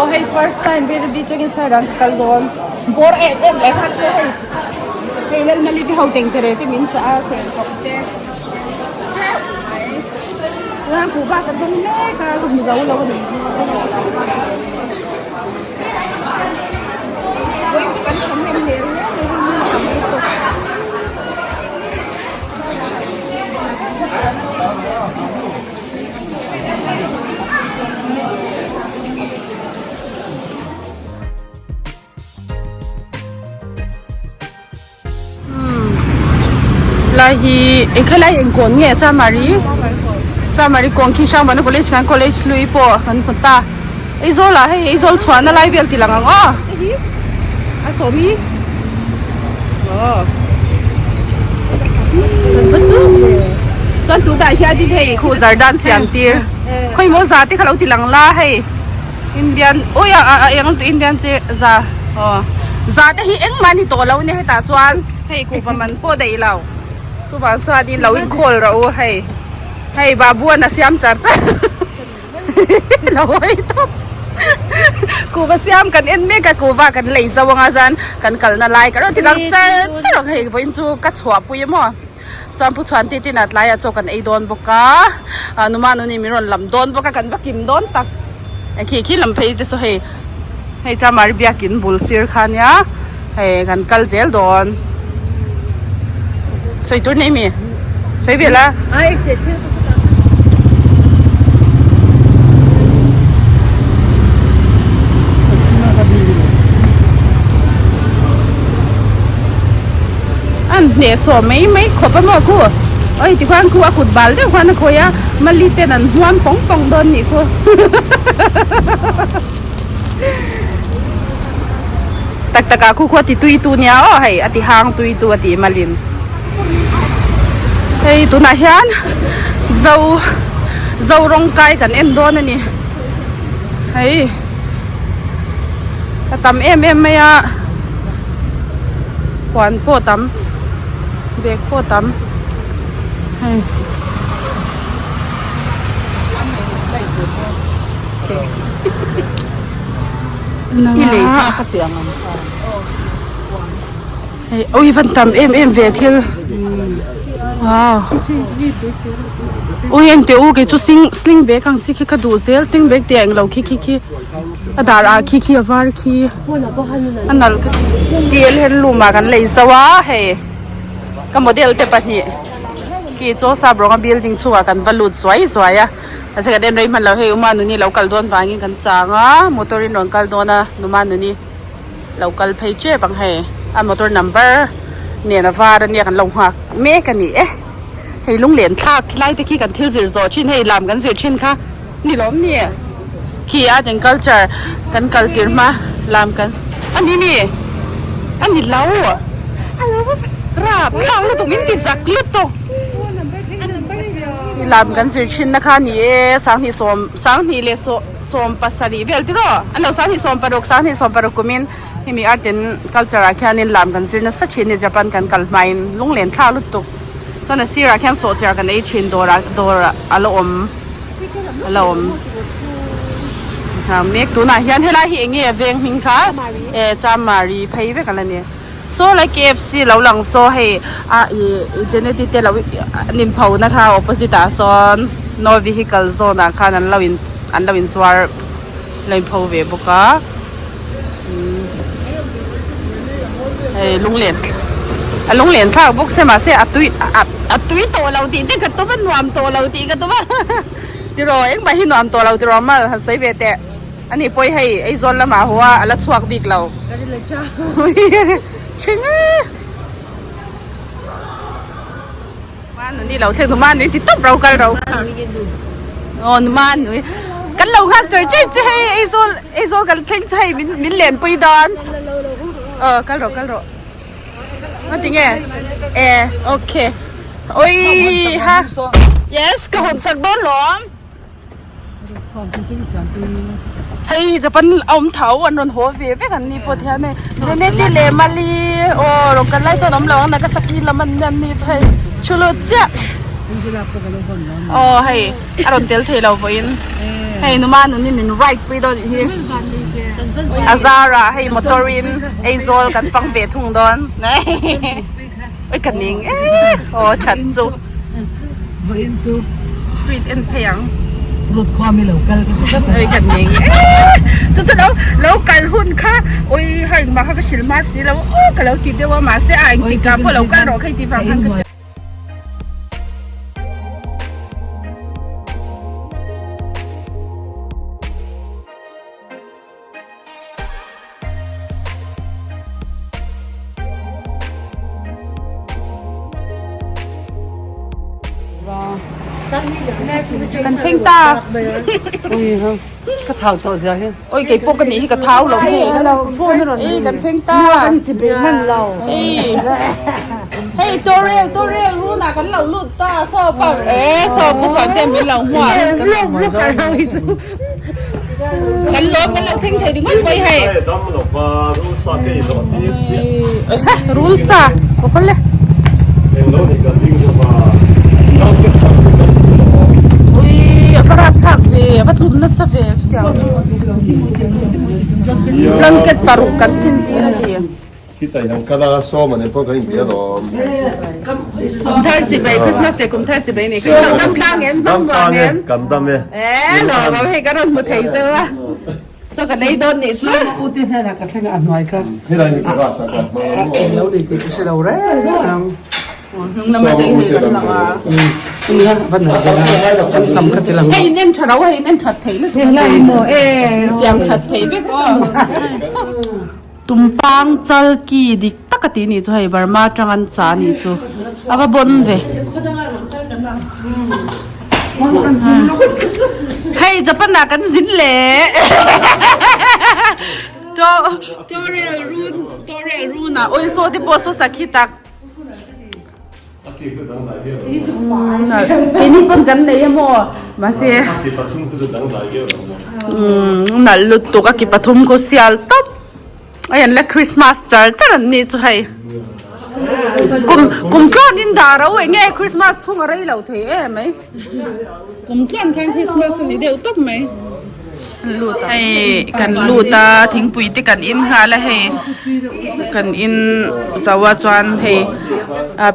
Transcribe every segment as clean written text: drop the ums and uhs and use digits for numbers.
Aw hei first time Bairabi atangin Sairang ka kal dawn bawr em em leh khan pawh hei hei Lalmali te ho tengtere te min chah a serhawk te hreuh mai chuan kuhva ka zawng mek a ka hmu zo lo a ni. Vawiin chu kan thahnem hmel hle mai hei mi a tam lutuk. Lai hi eng kha lai eng kawn nge Chamari Chamari kawn khi Hrangvana college khan college hlui pawh kan hmu ta Aizawl ah hei Aizawl chhuahna lai vel ti lang ang aw a sawmi aw chuan tunah hianin hei khuh zar dan siam tir khawimaw za te kha lo ti lang la hei. Indian ui a a eng tu Indian che za aw za te hi engmah ni tawh lo nia hetah chuan hei kuhva man pawh daih lo chuvang chuanin lo in call rawh u hei hei babu an a siam char char lo hawi tawp kuhva siam kan en mek a kuhva kan lei zo anga chuan kan kalna lai ka rawn ti lang char char ang hei vawiin chu ka chhuahpui emaw. Chuan Pu Chhuan tih tin ah tlaiah chaw kan ei dawn bawk a, ah numa nuni min rawn lam dawn bawk a, kan va kim dawn tak. Khi khi lam phei te saw hei, hei Chamari biakin bul sir kha nia, hei kan kal zel dawn. Sawi tur nei mi? Sawi vel a? An hneh sawh mai mai khawp a maw khu oi tikhuan khu a kut bal deuh khuan a khawi a mali ten an huam pawng pawng dawn nih khu tak tak ah khu khu a ti tui tu nia aw hei a ti hang tui tu a ti malin hei tunah hian zo zo rawng kai kan en dawn a ni hei. A tam em em mai a huan pawh tam bag pawh tam hei hei ui van tam em em ve thil wow ui engteh u kei chu sing sling bag ang chi khi ka duh zel sling bag tih a englo khi khi khi a dar ah khi khi a var khi a nalh ka ti til handloom ah kan lei zo a hei ka model te pahnih khi chaw sap rawnga building chhungah kan va lut zuai zuai a mahse kan en rei hman lo hei umanuni lo kal dawn vangin kan chang a motor in rawn kal dawn a numanuni. Lo kal phei tep ang hei a motor number nen a var ania kan lo nghak mek a ni e hei lunglen thlak khilai te khi kan thil zir zawh thin hei lam kan zir thin kha ni lawm ni khi art and culture kan kal tir hma lam kan a ni mi a ni lo rap thlak lutuk min ti zak lutuk lam kan zir thin na kha a ni e sanghnih sawm sanghnih leh sawm. Sawm pasarih vel tiraw an lo 20 16 20 16 kumin hemi art and culture ah khianin lam kan zir nasa thin a ni Japan kan kal hmain lunglen thlak lutuk chuan a sirah khian sawhchiar kan ei thin dawrah dawr a la awm a la awm mek tunah hian helai hi eng nge a veng hming kha e chamari phei vek a la ni saw lai KFC lo lang saw hei a ih Jeneti te lo nin pho na kha opposite ah sawn no vehicle zone ah khan an lo in an lo inzuar lo in pho ve bawk a hei lunglen a lunglen thlak bawk se mahse a tui a tui tawh lo tih te ka tum a nuam tawh lo tih ka tum a tiraw engmah hi nuam tawh lo tiraw mal han sawi ve teh. Ani pawi hei Aizawl lamah haw a, a la chhuak bik lo. Thing e! Manuni lo thleng Manuni ti tawp ro kal ro. Aw Manuni kan lo nghak char char che hei Aizawl Aizawl kan thleng che hei min min len pui dawn. Aw kal rawh kal rawh. A ti nge? E okay. Oi ha. Yes ka hawn sak dawn lawm. Hei Japan a awm tho an rawn haw ve vek an ni pawh thian hei Jeneti leh Mali aw rawn kal lai chuan awm lo ang Nagasaki lam an ni chu hei thu lut chiah aw hei a rawn tel thei lo vawiin hei numa nuni min ride pui dawn anih hi. A zara hei motor in Aizawl kan fang ve thung dawn. Oi ka ning e aw that chu. Vawiin chu street en phei ang. Road khua mi lo kal ka ti tlat a. Oi ka ning e chu chu lo lo kal hun kha oi hei mah kha ka hrilh hma si lo aw ka lo ti deuh a mahse a engtik ah pawh lo kal rawh kha i ti vang khan ka ti. Kan thleng ta. Ka thau tawh zia hi. Oi kei pawh ka nih hi ka thau lo hei. Ei kan thleng ta. Hei torel torel runa kan lo lut ta saw pa e saw pu chuan te min lo hmuah. Kan lawm kan lo thleng thei ringawt mai hei. Dam lo va rul sa ke i zawh tir chiah. Rul sa ka kal le. Eng lo nih kan ring lo va nau te thak te kan ti lo. Ui a va rap thlak ve a va tlum nasa ve chutiang chu. Blanket paruk kan sin tir a ni. Khitah hian kal a sawm an pawh kan inti alawm. Kum thar chi bai Christmas leh kum thar chi bai ni. Kan lo dam tlang em hmang nuam em. Kan dam e. E lawm awm hei ka rawn hmu thei cheu a. Chaw ka nei dawn nih chu. U te hnenah ka thleng a hnuai kha. Helai ni ka rasa ka hmang ang maw. Eng lo ni tih ka hre lo reng ang. Hnung lam atang hei kan lang a. Nia va nalh ve a kan sam kha ti lang. Hei in en tha lo hei in en that thei lutuk. Helai maw e. Siam that thei vek aw. Tumpang chal ki dik tak a tih nih chu hei Burma atang an chah nih chu a va bawn ve. Hei Japan ah kan zin leh Torel run Torel run ah oi saw te pawh saw sakhi tak. Keini pawn kan nei emaw mahse nalh lutuk a ki pathum khu sial tawp hei an la Christmas char char an nih chu hei kum kum tluan in dah ro eng nge Christmas chhung a rei lo thei em mai kum tluan khan Christmas a ni deuh tawp mai. Hei kan lut a thingpui te kan in nghal a hei kan in zo a chuan hei a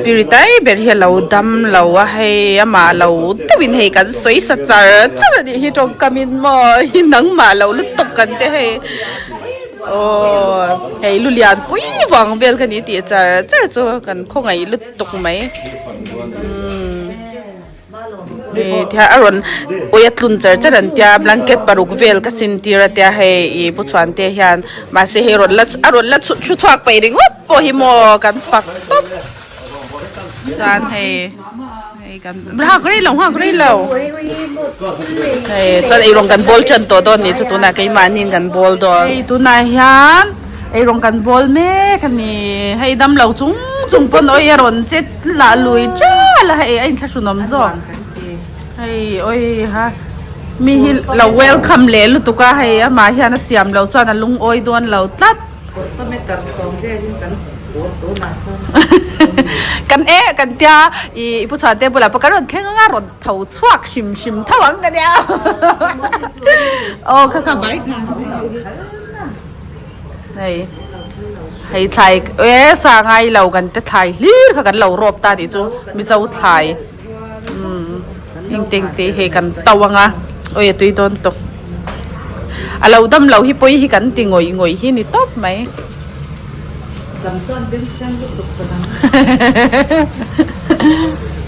piritai ber hi a lo dam lo a hei amah lo deuhin hei kan sawi sa char char a nih hi tawngkam in maw hi nangmah lo lutuk kan te hei aw hei lu lian pui vang vel ka ni tih char char chu kan khawngaih lutuk mai. Tia a rawn awih a tlun char char an tia blanket paruk vel ka sin tir a tia hei ih pu chhuan te hian mahse hei rawn la a rawn la chhut thu chhuak peih ringawt pawh hi maw kan fak tawp chuan hei hei kan nghak rei lo nghak rei lo hei chuan eirawng kan bawl tan tawh dawn nih chu tunah keimahniin kan bawl dawn hei tunah hian eirawng kan bawl mek a ni hei damlo chung chung pawn awih a rawn che. Lah lui chial a hei a inthlahrun awm zawk hei oi ha mi hi lo welcome leh lutuk a hei amah hian a siam loh chuan a lungawi dawn lo tlat kan e kan tia ih pu chhuan te bulah pawh kan rawn thleng anga rawn tho chhuak hrim hrim tho ang ka nia aw kha kha bai Hei hei thlai e sa ngai lo kan te thlai hlir kha kan lo rawp ta tih chu mizo thlai umm engte engte hei kan to anga awi a tui dawn tawp a lo dam lo hi pawi hi kan ti ngawih ngawih hi ni tawp mai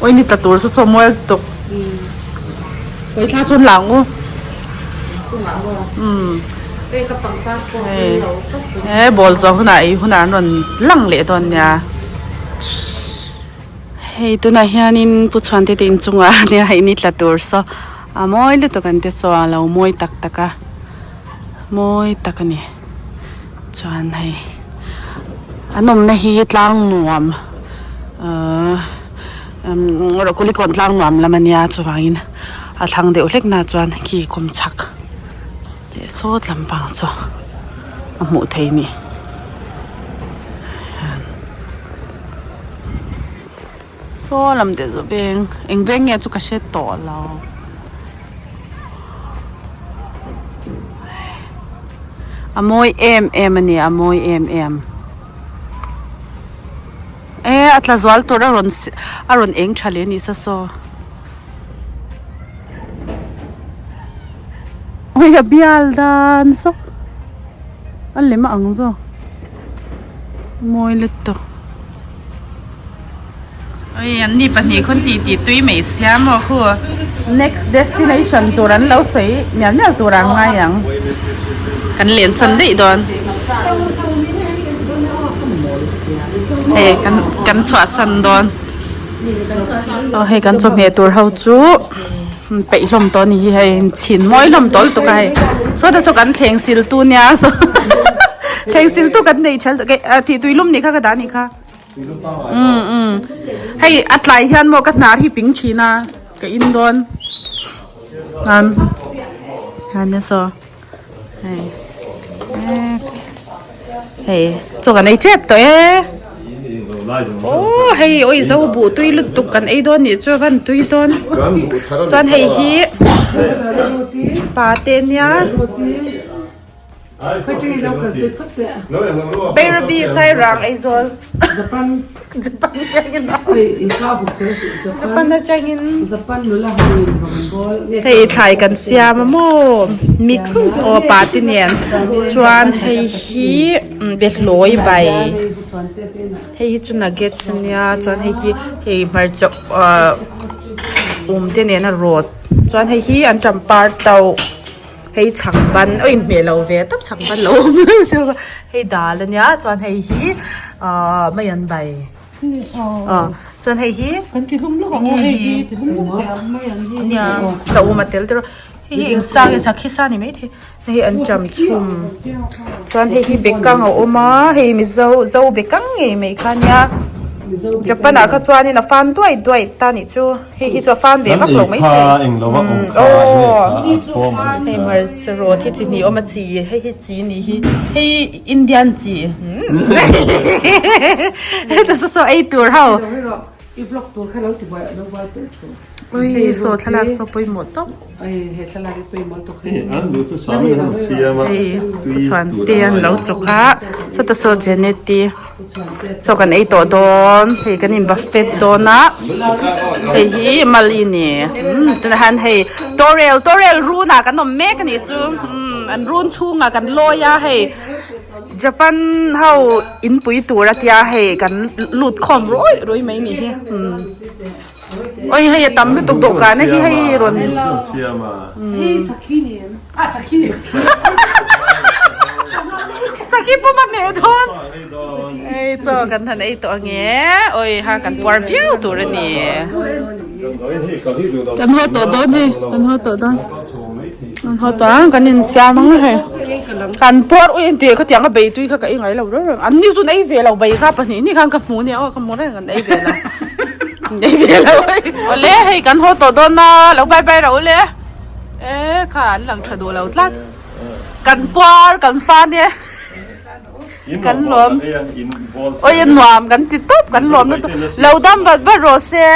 awi ni tla tur chu saw mual tuk pawi thla chuan lang u. Umm he ball zawh hunah ei hunah an rawn lang leh dawn nia hei tunah hianin pu chhuan te te inchungah nia hei ni tla tur saw a mawi lutuk an ti saw a lo mawi tak tak a mawi tak a ni chuan hei an awmna hi tlang nuam ahh Kulikawn tlang nuam lam a nia chuvangin a thlang deuh hlek na chuan khi kawm chhak leh sawt lampang chu a hmuh theih a ni saw lam te chu veng eng veng nge chu ka hre tawh lo. A mawi em em a ni a mawi em em. E a tla zual tur a rawn a rawn eng tha leh a nih saw saw. Ui a bial dan saw a lem a ang zawk mawi lutuk. Ui an ni pahnih khawn tih tih tui mai sia maw khu next destination tur an lo sawi mial mial tur ang ngai ang kan len san daih dawn hei kan kan chhuah san dawn aw hei kan chawhmeh tur ho chu peih hlawm tawh a ni hi hei chhin mawi hlawm tawh lutuk a hei saw te saw kan thleng sil tu nia saw thleng sil tu kan nei tha lutuk a tih tui lum nih kha ka dah a nih kha. Umm umm hei a tlai hian maw ka hnar hi ping thin a ka in dawn an han saw hei hei chaw kan ei tep tawh e aw hei awi zo buh tui lutuk kan ei dawn nih chu a van tui dawn chuan hei hi pate nia. Bairabi Sairang Aizawl Japan Japan atangin hei thlai kan siam a maw mix aw pate nen chuan hei hi behlawi bai hei hi chu nuggets ania chuan hei hi hei hmarcha ah um te nena rawt chuan hei hi anṭam par tauh. Hei chhang ban a inhmeh lo ve tawp chhang ban lo awm lo chu hei dal ania chuan hei hi ahh mai an bai aw chuan hei hi kan ti hlum lawk ang aw hei hi ti hlum lawk ang mai an hi nia saum a tel tiraw hei hi eng sa nge sakhi sa ni maithei hei an cham chhum chuan hei hi bekang a awm a hei mizo zo bekang ngei mai kha ania Japan ah kha chuanin a fan duai duai ta nih chu. Hei hi chu a fan ve vak lo mai thei. Aw hei hmarcha rawt hi chi hnih awm a chi hei hi chi nih hi hei Indian chi heta saw saw ei tur ho. Ui saw thlalak saw pawimawh tawp. Hei chuan te an lo chawk a sawta saw Janet-i. Chaw kan ei tawh dawn hei kan in buffet dawn a hei hi mali ni tunah hian hei torel torel run ah kan awm mek anih chu an run chhungah kan lawi a hei Japan ho in pui tur a tia hei kan lut khawm ruai ruai mai anih hi awi hei a tam lutuk dawhkan a hi hei rawn. Sakhi pawh a hmeh dawn. Ei chaw kan han ei tawh ange. Oi ha kan puar viau tur a ni. Kan haw tawh dawn hei. Kan haw tawh dawn. Kan haw tawh ang kan insiam ang hei. Kan puar ui en tih khatiang a bei tui kha ka ei ngai lo reng reng. An ni chu an ei ve lo bei kha pahnih ni khan ka hmu nia aw ka hmu reng an ei ve lo. An ei ve lo. Awle hei kan haw tawh dawn a lo bye bye rawh ule. E kha an lang tha duh lo tlat kan puar kan fan e kan lawm oi a nuam kan ti tawp kan lawm lutuk lo dam vat vat rawh se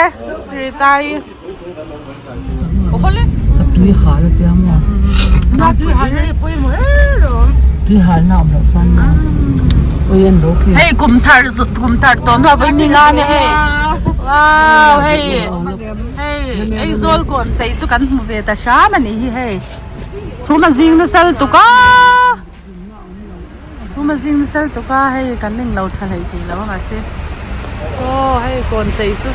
ritai tui hal a tia maw tui hal na hi pawimawh em em tui hal na awm loh chuan maw oi an lo khi hei kum thar kum thar tawh hnuah vawi ni nga nia hei wow hei Hei Aizawl kawn chei chu kan hmu ve ta hram a nih hi hei chhum a zing nasa lutuk a chhum a zing nasa lutuk a hei kan eng lo tha hlei thei lo a mahse saw hei kawn chei chu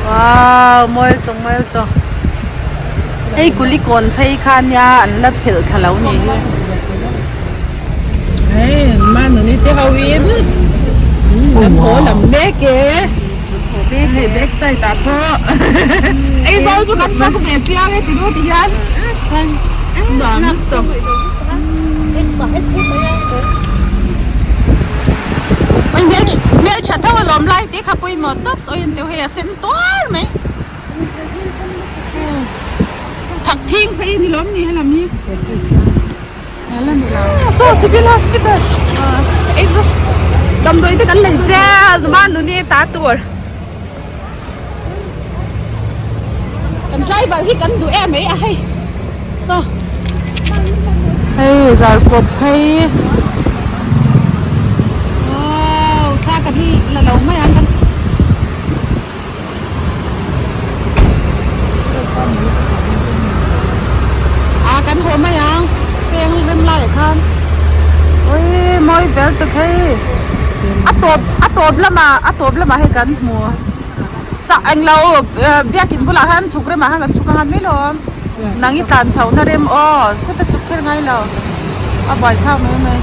wow mawi lutuk mawi lutuk hei kuli kawn phei kha nia an la phelh thla lo nih hi. Hei manuni te ho in an haw lam mek e hei back side ah pawh Aizawl chu kan fak ve chiang e ti duh ti hian nuam lutuk oi hmel hmeltha tho alawm lai te kha pawimawh tawp sawi an teuh hei a sen tuar mai. Thak thing phei ni lawm ni helam hi chaw civil hospital damdawi te kan lei vel manuni ta tur kan driver hi kan duh em mai a hei saw. Hei zarkawt phei wow thla kan hi la lo mai ang kan a kan haw mai ang peng rem lai ah khan ui mawi vel tak hei a tawp a tawp lamah a tawp lamah hei kan hmu chah englo biakin bulah khan chhuk remah khan kan chhuk ang mai lo nang i tlan chhoh na rem aw khuta chhuk kher ngai lo a buai thlak mai mai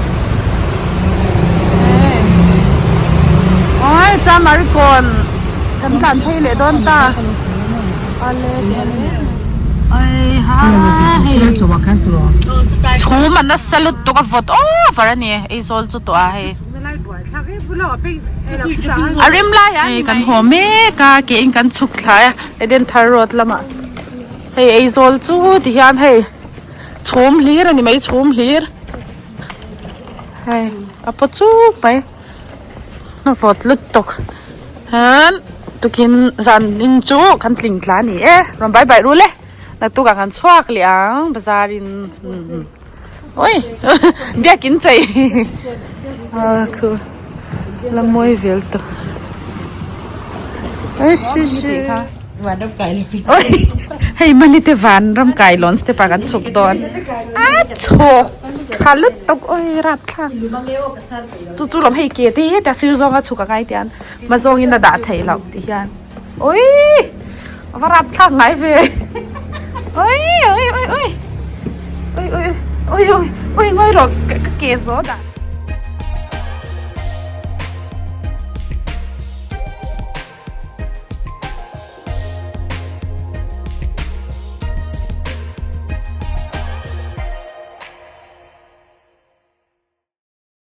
oi chamari kawn kan tlan phei leh dawn ta oi ha hei chhum a nasa lutuk a vawt over a ni Aizawl chu tawh a hei. A rim lai ah hei kan haw mek a ke in kan chhuk thlai a Edenthar road lamah hei Aizawl chu ti hian hei chhum hlir a ni mai chhum hlir hei a paw chuk mai a vawt lutuk hian tukin zan in chu kan tling tla a ni e rawn bai bai rul e naktuk ah kan chhuak leh ang bazar in. Oi biakin chei a khu la mawi vel tawh oi shi shi oi hei mali te van ram kai lawn step ah kan chhuk dawn a chhawk tha lutuk oi rapthlak chu chu lawm hei ke te heta sir zawnga chhuk a ngai tian hma zawngin a dah theih loh ti hian oi a va rapthlak ngai ve oi oi oi oi oi oi oi oi oi ngawi rawh ka ke zawt ah.